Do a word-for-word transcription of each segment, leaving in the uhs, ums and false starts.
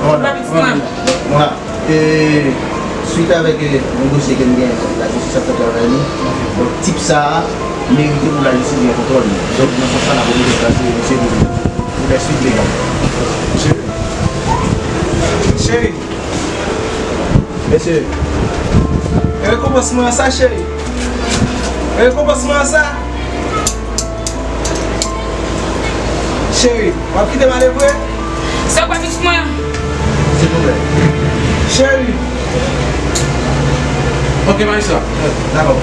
Mwen la, mwen la. E, swit avèk, e, yon dosye ke n gen, lajistis ap fè travay li. Donk, tip sa a merite pou lajistis gen kontwòl li. Donk, nan sans sa, n ap oblije plase misye pou, pou lè swit legal. Cheri. Cheri. Mesye. E rekonpans mwen an sa, cheri. E rekonpans mwen an sa. Cheri, w ap kite m ale vre? Sa w pa jis mwen? Silvouplè. Cheri. Ok, majistra. Dakò.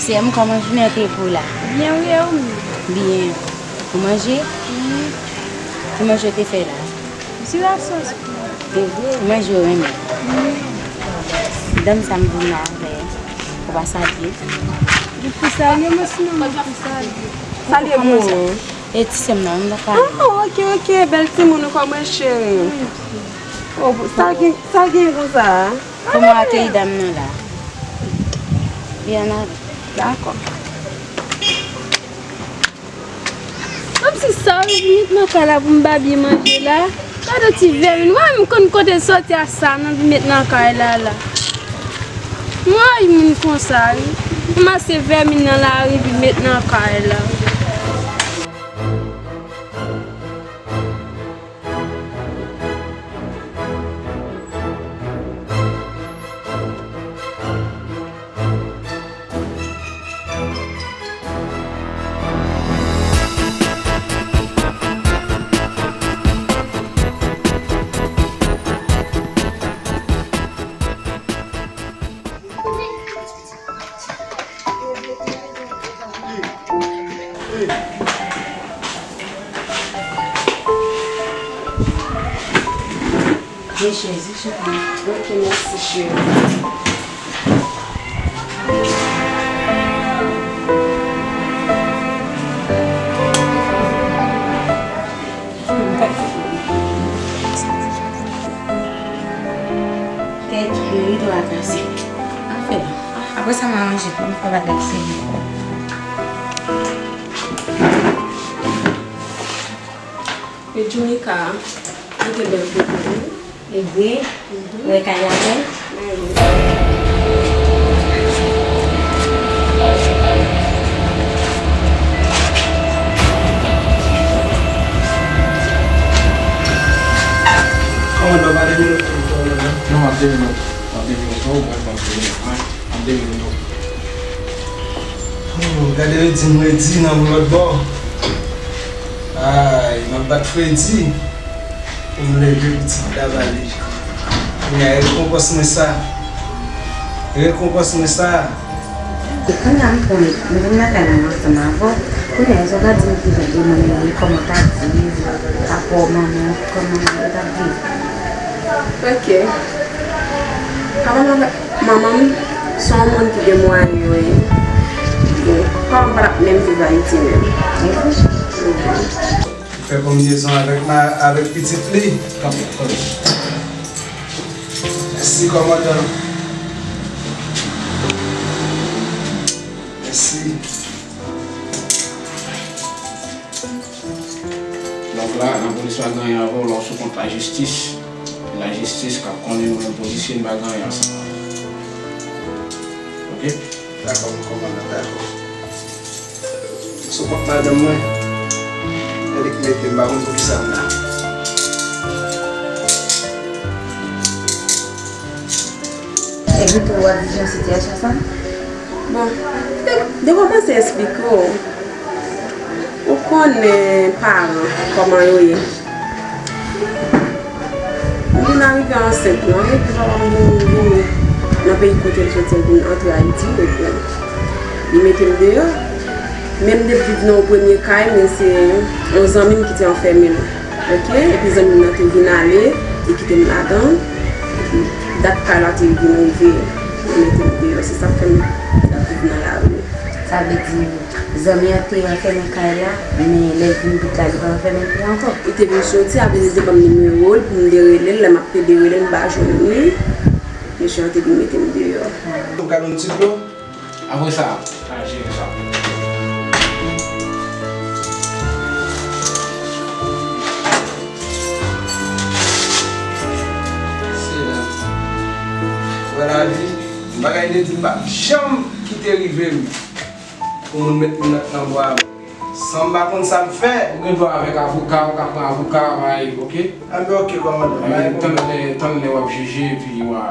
Sè m, kòman jounen an te ye pou w la? Byen, wi, e ou menm? Byen. Ou manje? Wi. Ki manje w te fè la? Ti la sòs. E vre, manje w renmen. Wi. Dam sa m vin la avè, ou pa salye. Ou pou salye mwen, sinon mwen pou salye. Salye mwen sa. E ti sè m nan, m nan pale. Ah, ok, ok, bèl timoun ou kòman cheri. Oh, sa gen, sa gen konsa a? Kòman w akeyi dam nan la? Li ann ale. Dakò. Kòmsi sa w vin met nan kay la pou m babye manje la. Gade ti vèmin. Wè m konn kote l sòti a sa nan vin met nan kay la la. Mwen rayi moun konsa wi. Ranmase vèmin nan lari vin met nan kay la. Gen chèz wi, chita. Ok, mèsi, cheri. Tèt, rido a kase. Anfen, apre sa, m a ranje pou m fè bagay serye. E Djoulika, li te bèl kote, wi. E vre? Mhm. Ou wè kay la bèl? Mwen wi. Kòmandan, pa de minit, kòmandan. Non, m ap de minit. M ap de minit, non, mwen, m ap de minit, mwen. An de minit. Oh, gade redi m redi nan yon lòt bò. Ay, m ap bat fredi pou m leve pitit la ba li. Kounye a, rekonpans mwen sa. Rekonpans mwen sa. E kounye a, m konn, m vin lakay la ansanm avè w. Kounye a, èske w ka di m kijan demann yo ye, kòman w ta di, rapò manman w, kòman yo t ap viv? Ok. Papa m avèk manman m se yon moun ki gen mwayen yo ye. Bon, papa m pa t ap menm viv Ayiti menm. Mhm. Fè konbinezon avèk ma-, avèk pitit li. Kanpe, kanpe. Mèsi, kòmandan. Si. Donk la, lapolis pa gen anyen avè w, la w sou kont lajistis. Lajistis k ap konnen nou menm polisye, n pa gen anyen ansanm avè w. Oke? Dakò, kòmandan, dakò. Sou kont madanm mwen. Li ki mete m, m pa konn poukisa m la. Epi tou, w ap viv nan sitiyasyon sa? Bon, de kòmanse esplike w. Ou konnen paran, kòman yo ye. M vin arive ansent lan, epi papa m vin, vin nan peyi kote l soti, l vin antre Ayiti, epi li mete m deyò. Men m te viv nan yon premye kay, men se yon zanmi m ki te anfèmen l. Oke, epi zanmi m nan te vin ale, li kite m ladan l. Epi dat kay la te vin rive, li mete m deyò. Se sa k fè m t ap viv nan lari. Sa vle di, zanmi an te anfèmen kay la, men lè l vin vit la, li pa anfèmen l tou ankò. Li te vin soti, apre li te ban m nimewo l pou m te rele l. Lè m ap pede rele l, m pa jwenn li. Mesye an te vin mete m deyò. Ou ka ban m ti dlo? Apre sa, n a jere sa. Se la. Wè lavi, bagay de di m pa janm kite rive m. Pou moun met m nan, nan bwa. San m pa konn sa m fè. Ou gen dwa avèk avoka, ou ka pran avoka, bay, oke? Anben, oke, kòmandan. Bay, tann lè, tann lè w ap jije, epi w a,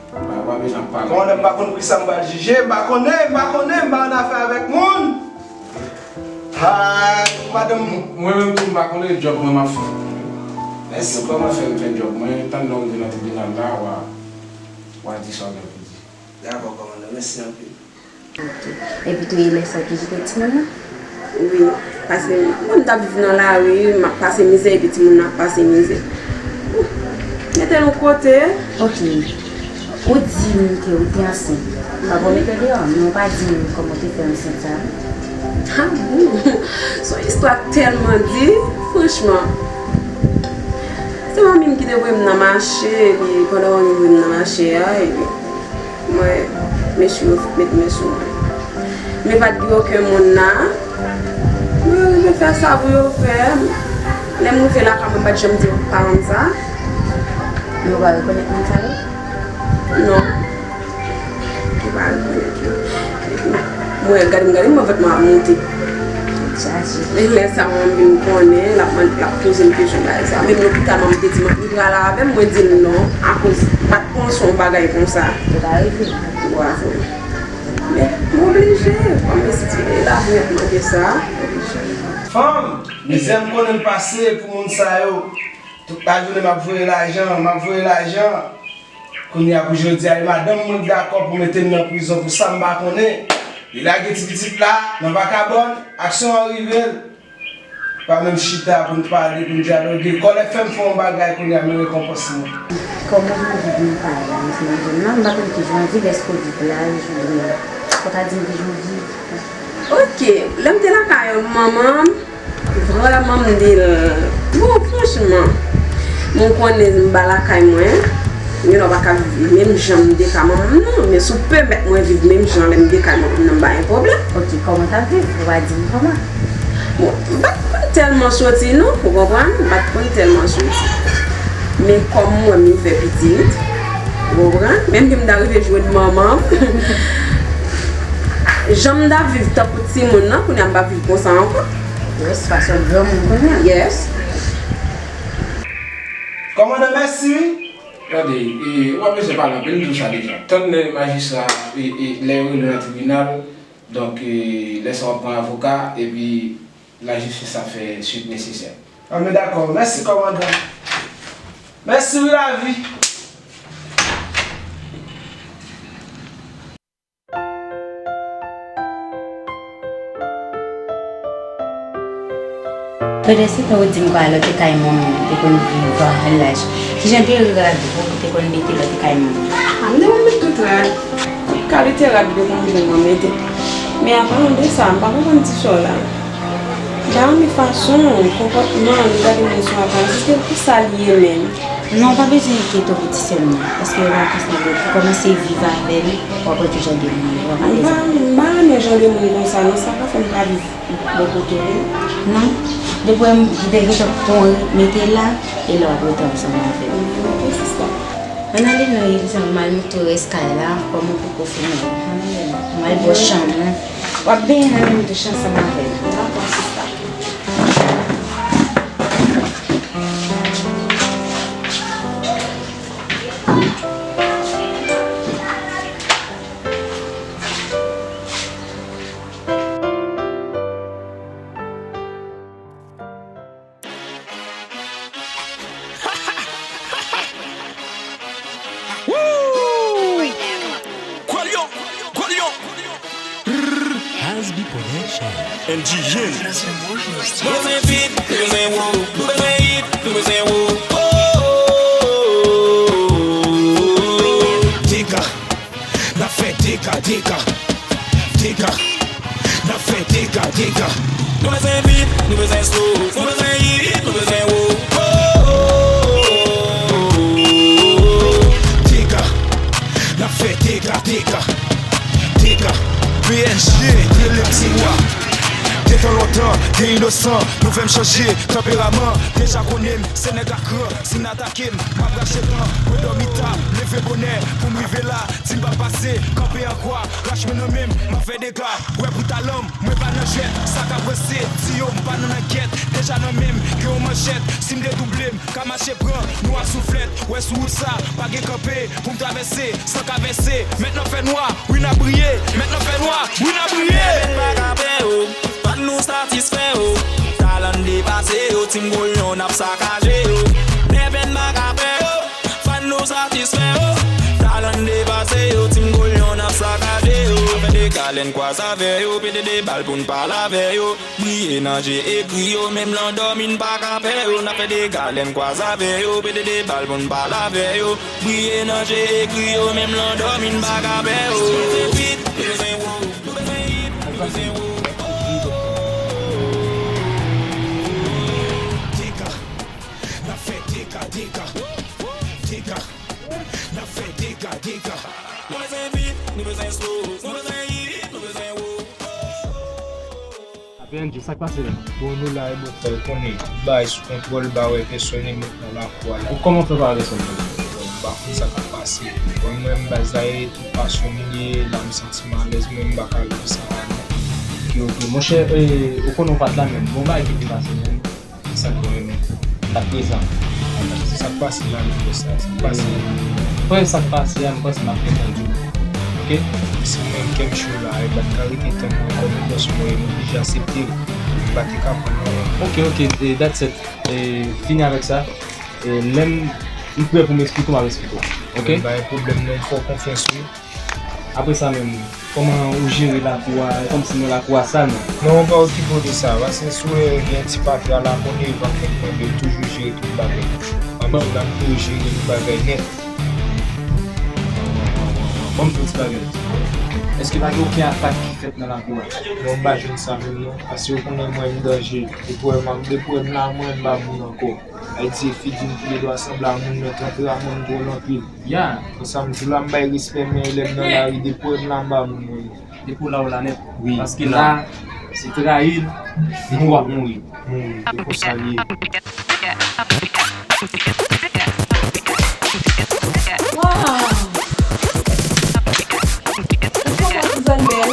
w a, w a bezwen ap pale. Kòmandan, m pa konn poukisa m pral jije, m pa konnen, m pa konnen, m pa annafè avèk moun. Hay, madanm. Mwen menm tou, m pa konnen, djòb mwen m ap fè. Mèsi. Djòb mwen m ap fè, m fè djòb mwen, tann lè w rive nan tribinal la, w a, w a di sa w gen pou di. Dakò, kòmandan, mèsi anpil. Ok. Epi tou, e lè sa w toujou te timoun nan? Wi, paske mwen m t ap viv nan lari, m ap pase mizè, epi timoun nan ap pase mizè. Mete l yon kote. Ok. Ou di m ke ou te ansent. Pa pou mete w deyò, men ou pa di m kòman w te fè ansent sa. Ah bon? Se yon istwa tèlman di, franchman. Se manmi m ki te voye m nan mache, epi pandan manmi voye m nan mache a, epi Mwen, mesye yo met men sou mwen. Men pa t gen okenn moun la. Mwen rive fè sa pou yo fè. Lè m rive lakay mwen, m pa t janm di paran m sa. Men ou pa rekonèt moun sa yo? Non. Mwen pa rekonèt yo. Mwen gade m, gade m, mwen vant mwen ap monte. Chaje. E lè sa a, mwen vin konnen, l ap mande, l ap poze m kesyon bagay sa. Menm lopital, manman m te di m li pral avè m, mwen di l non, akoz m pa t panse yon bagay konsa. Yo pa rive. Bravo. Men, m oblije, kòm estime lavi mwen te sa, m oblije. Fanm, mizè m konnen l pase pou moun sa yo. Tout lajounen m ap voye lajan, m ap voye lajan. Kounye a pou jodi a, e madanm mwen k dakò pou mete m nan prizon pou sa m pa konnen. Li lage ti pitit la nan vakabòn, aksyon an rive l. Pa menm chita pou n pale, pou n dyaloge. Kòlè fè m fè yon bagay kounye a, men rekonpans mwen. Kòman w vin viv nan kay la, mesye, nan zòn nan? M pa konn kijan w viv, èske w viv laj oubyen ou ka di m kijan w viv? Ok, lè m te lakay manman m, vrèman m di l, bon, franchman, mwen konnen m ba lakay mwen, gen lè w pa ka viv menm jan m te ka manman m nan, men si w pèmèt mwen viv menm jan lè m te ka manman m nan, m pa gen pwoblèm. Ok, kòman w t ap viv? Ou pa di m kòman. Bon, m pa t konn tèlman soti non, ou konprann? M pa t konn tèlman soti. Men kòm mwen, m fè pitit, ou konprann? Menm ke m ta rive jwenn manman m, jan m ta viv tankou timoun nan, kounye a m pa viv konsa ankò. Yes, paske w granmoun kounye a. Yes. Kòmandan, mèsi wi. Tande, e, ou pa bezwen pale anpil, m di w sa deja. Tann lè majistra, e, e, lè yo rele w nan tribinal, donk, e, lè sa w ap pran avoka, epi lajistis ap fè swit nesesè. Anben dakò. Mèsi, kòmandan. Mèsi wi lavi. Pandan se tan ou di m kwa lòt kay manman w te konn viv anlaj. Kijan de rad ou te konn mete lòt kay manman w? Ah, m te konn met tout rad. Tout kalite rad ou te konn vle mwen mete. Men aparan de sa, m pa konprann ti sè w la. M pa renmen fason, konpòtman, li gade moun sou aparans. Èske pou sa li ye menm? Non, w pa bezwen enkyete w pou ti sè m nan, paske vakans lan byen, pou kòmanse viv avè l, w ap wè ki jan de moun li, w ap alèz avè l. M pa, m pa renmen jan de moun konsa non, sa pa fè m ka viv bò kote w non. Non, depi w wè m te gentan pran mete la, e la w ap rete ansanm avè l. Ok, sista. Ann ale non, Elisa, m al montre w rès kay la, kòm ou poko fini. Ann ale non, m al ba w chanm ou. W ap benyen nan menm douch ansanm avè l. Dakò, sista. Hasby Production. N G N. Nou bezwen feat, nou bezwen wo, nou bezwen hit, nou bezwen wo. Oh, oh, oh, oh, oh. Dega, n ap fè dega, dega, dega. N ap fè dega, dega. Nou bezwen feat, nou bezwen slow, nou bezwen hit, nou bezwen wo. Oh, oh, oh, oh, oh. Dega, n ap fè dega, dega. Dega, P N G, P N G, se wa. Detan lontan, gen inosan, nou fè m chanje tanperaman. Deja konnen m, se nèg a kran, si n atake m, m ap rache tan. Mwen dòmi ta, leve bonè, pou m rive la, di m p ap pase, kanpe an kwa, rach mwen nan men m, m ap fè dega. Wè pou talan m, mwen pa nan jwèt, sa k ap ranse, di yo m pa nan ankèt, deja nan men m, gen yon manchèt, si m dedouble m, ka mache pran, nou a souflèt, wè sou wout sa, pa gen kanpe, pou m travèse, san ka vèse, mentnan fè nwa, wi n ap briye, mentnan fè nwa, wi n ap briye. Nèfè n pa ka pè yo, fan nou satisfè yo, talan n depase yo, Team Goal Lion n ap sakaje yo. Nèfè n pa ka pè yo, fan nou satisfè yo, talan n depase yo, Team Goal Lion n ap sakaje yo. N ap fè dega lè n kwaze avè yo, pete de bal pou n pale avè yo. Briye nan je egri yo, menm lè n dòmi n pa ka pè yo. N ap fè dega lè n kwaze avè yo, pete de bal pou n pale avè yo. Briye nan je egri yo, menm lè n dòmi n pa ka pè yo. Vit, nou bezwen wo, nou bezwen hit, nou bezwen wo. Dega, n ap fè dega, dega, dega. N ap fè dega, dega. Nou bezwen vit, nou bezwen slow, nou bezwen hit, nou bezwen wo. P N G, sa k pase la? Bon, nou la, e bon. Sa w konnen, tout bagay sou kontwòl, m pa wè pèsòn e met nan lakou a la. Ou kòman fè pa wè pèsòn? Bon, m pa konn sa k ap pase. Bon, mwen menm, baz la, e tout pasyon m li ye, la m santi m alèz, mwen m pa ka viv san la, non. Ok, ok. Monchè, e, ou konnen w pa t la menm. Bon, bagay ki te pase menm. Sa k bon, e men. Sa k prezan. Se sa k pase la, nou fè sa. Sa k pase. Premye sa k pase a, m panse m ap fè tann ou. Ok? Si mwen menm kè m cho la, e pa t ka rete tann mwen kòm yon bòs mwen, m oblije aksepte l. M pa te ka pran l non. Ok, ok, e, that's it. E, fini avèk sa. E, lè m, m prè pou m esplike w, m ap esplike w. Ok? M pa gen pwoblèm non, m fè w konfyans wi. Apre sa menm, kòman ou jere lakou a, kòmsi nan lakou a sal menm? Non, ou pa okipe w de sa, paske si w wè gen ti fatra la, konnen yo p ap fèk mande, yo toujou jere tout bagay. M ap di w la, m toujou jere tout bagay nèt. Ban m di w ti bagay. Èske pa gen okenn atak ki fèt nan lakou a? Non, m pa jwenn sa menm non, paske yo konnen mwen m danje. Depi w wè m ap, depi w wè m la, mwen m pa moun ankò. Ayiti e figi m toulède a sanble a moun, men tanperaman m dwòl anpil. Ya. Konsa m di w la, m bay respè, men lè m nan lari, depi w wè m la, m pa moun mwen. Depi w la, w la nèt. Wi. Paske la, se trayi l, epi w ap mouri. Mouri. Se konsa l ye. Waw! Ou kòman ti zòn bèl?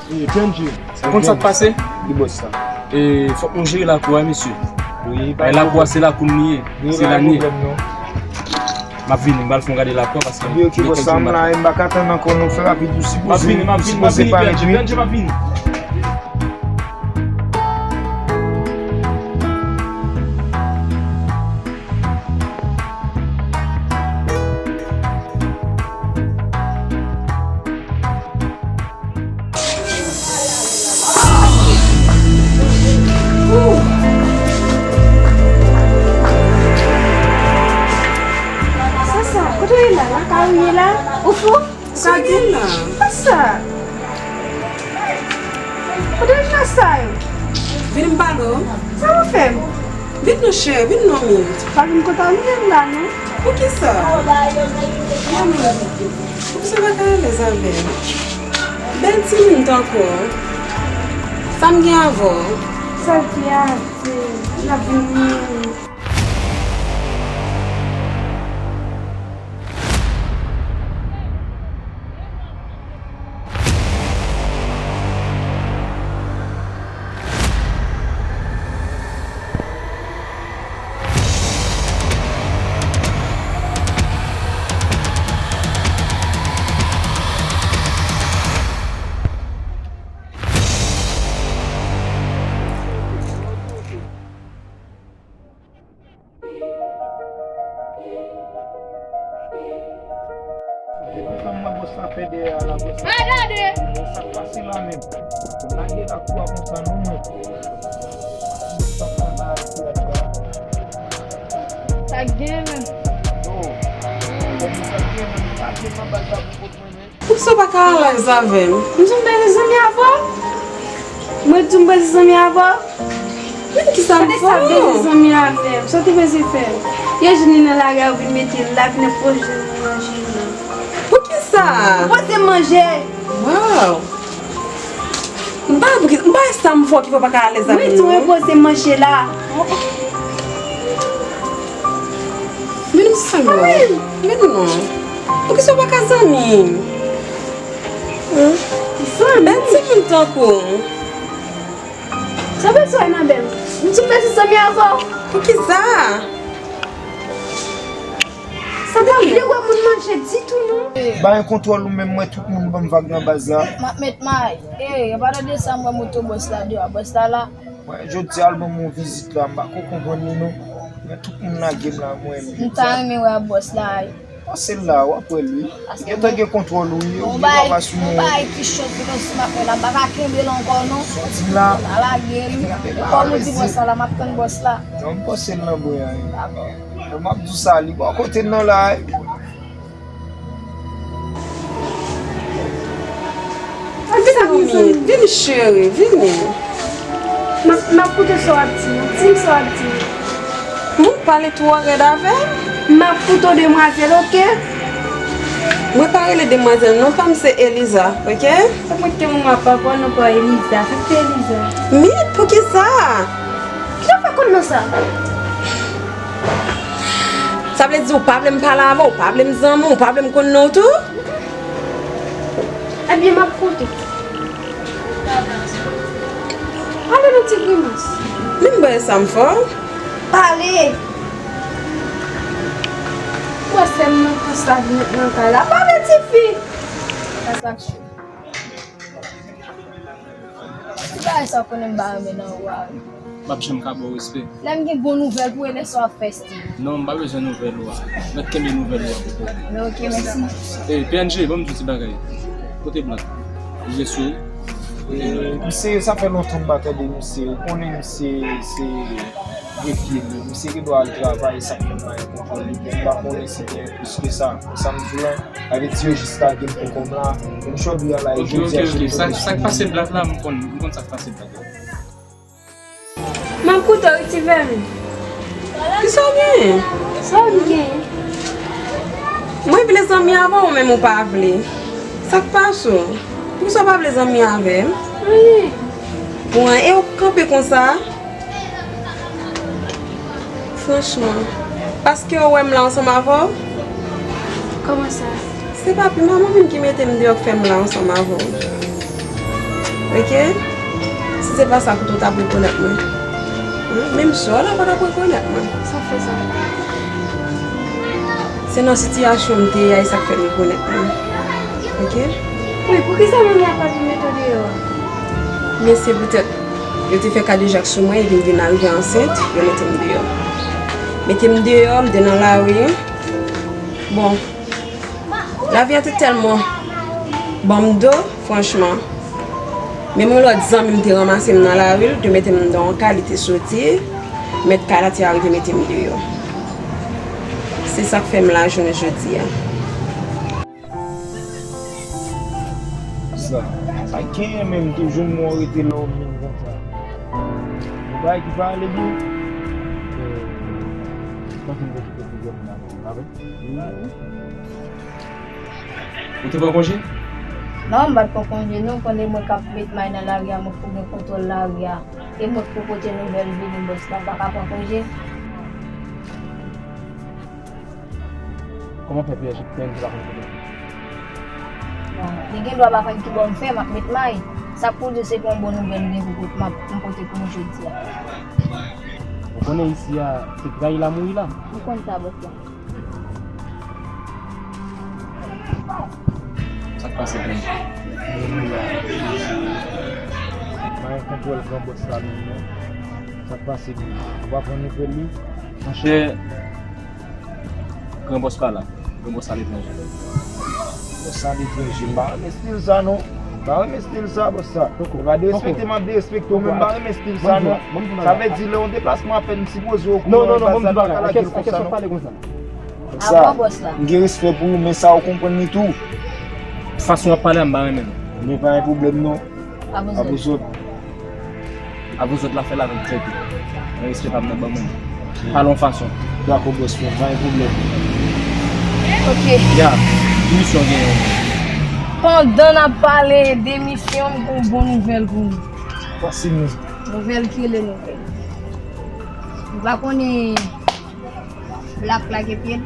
E, P N G. Ou konn sa k pase? Ki bòs sa? E, fòk nou jere lakou a, mesye. Wi, pa gen pwoblèm. Lakou a, se lakou n li ye. Wi, se pa gen pwoblèm, non. M ap vini, m pral fè yon gade lakou a, paske ok, ok, bòs, sa m la, m pa ka tann ankò, non, fè rapid, ou sipoze, m ap vini, m ap vini, m ap vini, P N G, P N G, m ap vini. Sa, sa, kote w ye la? Lakay ou ye la? Ou fou? Sa gen la. Sa, sa. Kote w jwenn sa yo? Vin m pale w. Sa w fè m? M Vin non cheri, vin non Mim. Pa vin kontan vin la non. Poukisa? Mwen menm. Poukisa w pa ka alèz avè m? Bèl timoun tankou w. Sa m gen avè w? Sa l gen avè m? N ap vini. Depi lè m wè bòs la fè dèyè a la, bòs la. Ay, gade! Sa k pase la menm? Lage lakou a konsa non mwen. Bòs la fè anba lakou a. Sa k gen menm? Yo, kòm sa k gen menm, lage m anba lakou kot mwen menm. Poukisa w pa ka alèz avè m? M se yon bèl zanmi avè w? Mwen tou m bèl zanmi avè w? Men kisa m fè w? Gade sa bèl zanmi avè m. Sa w te panse fè? Yo jwenn li nan lari a, ou vin mete l la, vin ap pwojte manje nan. Poukisa? Ou poze manje. Waw. M pa, m pa wè sa m fè w ki fè w pa ka alèz avè m non. Mwen tou, ou poze manje la. Men m sanble. Men non. Poukisa w pa ka zanmi m? Bèl timoun tankou w. Sa bezwen nan bèl. M di bèl zanmi avè w. Poukisa? Sa pa vle wè moun manje ditou non. Bay kontwòl ou menm, mwen tout moun ban m vag nan baz la. M ap met may. E, an palan de sa, m wè moto bòs la deyò, bòs la la. Mwen, jodi a, l ban m yon vizit la, m pa ko konprann li non. Men tout moun lage m la, mwen menm. M ta renmen wè bòs la. Pase l la, w ap wè l wi. Gentan gen kontwòl ou wi, ou gen bagay sou mwen. Yon bagay ki cho, filozofis m ap wè la, m pa ka kenbe l ankò non. Sòti la. Pa lage l. Kòm ou di bòs la la, m ap tann bòs la. Non, m pase l nan bwen an. Dakò. Bon, m ap di w sa, li bò kote n nan la wi. Vini, vini, cheri, vini. M ap, m ap koute sa w ap di. Di m sa w ap di. Bon, pale twò rèd avè m. M ap koute w, demwazèl, oke? Mwen pa rele demwazèl non, pa m se Eliza, oke? Sa mwen te mwen ap papa non pa Eliza. Sa k fè Eliza? Mit, poukisa? Kijan w fè konn non sa? Sa vle di ou pa vle m pale avè w, ou pa vle m zanmi w, ou pa vle m konn non w tou? Ebyen, m ap koute. Ale nan ti grimas. Men m wè sa m fè w. Pale. Ou wè sè m nan pous la vin met nan kay la. Pale, tifi. Sa k cho. Ti bagay sa w konnen m pa renmen nan ou a wi. M p ap janm ka ba w respè. Lè m gen bon nouvèl pou ou, e lè sa w ap fè stil. Non, m pa bezwen nouvèl ou a. Mèt kenbe nouvèl ou a pou kò w. Men oke, mèsi. E, P N G, ban m di w ti bagay. Kote Blank? Ou gen souri? E, misye, sa fè lontan m pa tande misye. Ou konnen misye, se grefye li. Misye gen dwa al travay, sa k fè m pa gen kontwòl li. Men m pa konnen si gen plis ke sa. Sa m di w la, sa vle di yo jis lage m pou kò m la. M jodi a la, e jodi a, cheri. Sa k pase Blank la, m konn, m konn sa k pase Blank la. M ap koute w wi, ti vèmin. Kisa w genyen? Sa w genyen? Mwen vle zanmi avè w, ou menm ou pa vle. Sa k pase w? Poukisa w pa vle zanmi avè m? Anyen. Bon, e w kanpe konsa? Franchman, paske w wè m la ansanm avè w? Kòman sa? Se papi manman vin ki mete m deyò k fè m la ansanm avè w. Oke? Si se pa sa, kote w t ap rekonèt mwen? Menm sè w la pa t ap rekonèt mwen. Sa fè sa? Se nan sitiyasyon m te ye a, e sa k fè m rekonèt mwen. Oke? Wi, poukisa manmi a pa vin mete w deyò? Men se poutèt yo te fè kadejak sou mwen, epi m vin arive ansent, yo mete m deyò. Mete m deyò, m te nan lari. Bon, lavi a te tèlman ban m do, franchman. Menm yon lòt zanmi m te ranmase m nan lari, li te mete m nan yon kay, li te soti, mèt kay la te arive mete m deyò. Se sa k fè m la jounen jodi a. Sa, sa k genyen menm toujou m wè w rete nan yon min konsa. Yon bagay ki pa ale byen. Mwen fin pwofite pou jwenn nan, pa vre? Ou te pran konje? Non, m pa t pran konje non, konnen mwen k ap met may nan lari a, mwen k pou gen kontwòl lari a. E mwen k pou pote nouvèl vini bòs la, m pa ka pran konje. Kòman fè P S J P N J pa konn kote? Bon, li gen dwa pa konn ki bò m fè, m ap met may. Sa k pou di se pa yon bon nouvèl m gen pou pot-, m ap, m pote pou nou jodi a. Ou konnen isi a, se trayi la mouri la. M konn sa, bòs la. Sa k pase, Grann? Pa gen kontwòl gran bòs la menm non. Sa k pase, Grann? Ou pa pran nouvèl li? Monchè, gran bòs pa la. Gran bòs aletranje. Bòs aletranje, m pa renmen estil sa non. M pa renmen estil sa, bòs la. Ou pa derespekte m, ap derespekte w, men m pa renmen estil sa non. Sa vle di lè yon deplasman ap fèt, m sipoze okouran. Non, non, non, ban m di bagay. Kèsyon, kèsyon pale konsa. Sa, m gen respè pou ou, men sa ou konprann li tou. Fason w ap pale a, m pa renmen l. Men pa gen pwoblèm non. Avozòt. Avozòt la fè l avèk tèt ou. Men respè pa m nan ban mwen. Pale yon fason. Dakò, bòs mwen, pa gen pwoblèm. Ok. Ya, ki misyon w genyen? Pandan n ap pale de misyon, m gen yon bon nouvèl pou nou. Pase nou. Nouvèl ki rele nouvèl. Nou pa konnen Blak lage pye l.